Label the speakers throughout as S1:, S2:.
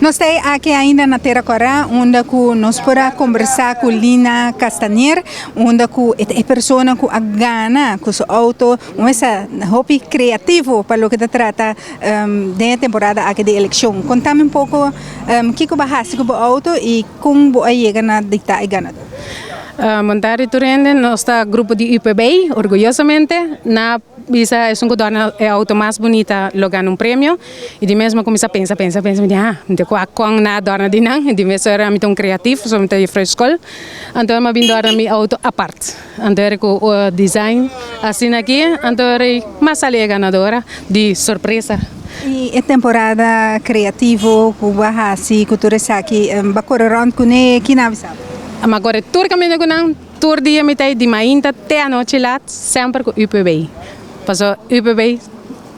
S1: Nos ta aki ainda na Tera Kòrá unda ku nos por a kombersá ku Lina Castanier unda ku e ta e persona ku a gana ku su outo un esa hopi kreativo pa loke ta trata den e temporada aki di elekshon. Kontami un poko kiko bo a hasi ku bo outo i kon bo a yega na di ta e ganadó.
S2: Bon tardi tur hende, nos ta grupo di UPB orguyosamente na bisa esun ku dòrna e outo mas bunita lo gana un premio. I di mes mi a kuminsá pensa, pensa, pensa, mi di, ha, mi ta kua kon na dòrna di nan. I di mes ora mi ta un kreatif, pasobra mi ta jufrou skol. Anto mi a bin dòrna mi outo apart. Anto era ku design asina aki, anto era mi a sali e ganadora di sorpresa.
S1: I e temporada kreativo ku bo a hasi ku tur esaki, bo a kore rònt kuné? Kina a bisa bo?
S2: Mi a kore tur kaminda ku nan, tur dia mi ta ei di mainta te anochi lat, semper ku UPB. Pasobra UPB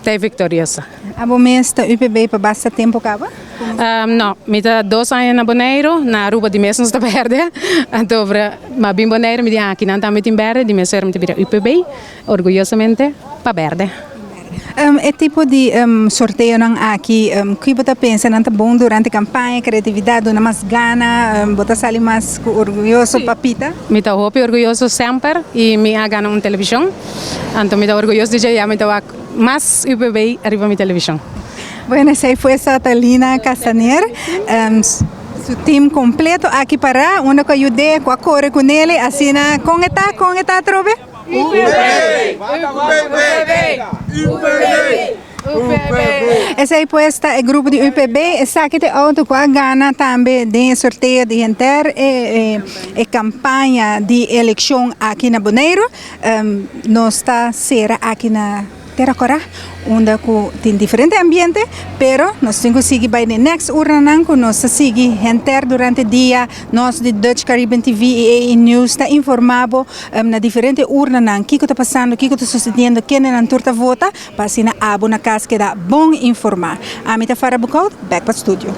S2: Ta e viktorioso.
S1: Abo mes ta UPB pa basta tempu kaba?
S2: No, mi ta dos aña na Boneiru, na Aruba di mes nos ta berde. Anto mi a bin Boneiru mi di ah akinan tambe tin berde, di mes mi ta bira UPB, orguyosamente pa berde.
S1: E tipo di sorteonan aki, ki bo ta pensa nan ta bon durante kampaña, kreatividat, duna mas gana, bo ta sali mas ku orguyoso pa pita?
S2: Mi ta hopi orguyoso semper i mi a gana un televishon. Anto mi ta orguyoso di dje, ya mi ta wak mas UPB ariba mi televishon.
S1: Bueno, esei fue Satalina Castanier, su team completo aki para, unda cu a yud'é, cu a core cu nele, asina con e ta, con e ta atrobe?
S3: UPB! UPB! UPB!
S1: Esei pues ta e grupo di UPB. Esaki ta e auto cu a gana tambe den e sorteo di henter e campaña di eleccion aki na Boneiru. Nos ta cera aki na Tera Cora unda cu tin diferente ambiente, pero nos tin cu sigui bay den next urnanan cu nos ta sigui henter durante dia. Nos di Dutch Caribbean TV y AE News ta informa bo na diferente urnanan kico ta pasando, kico ta sucediendo, kendenan tur ta vota. Pa asina abo na kas keda bon informá. Ami ta Farah Boekhout, bèk pa studio.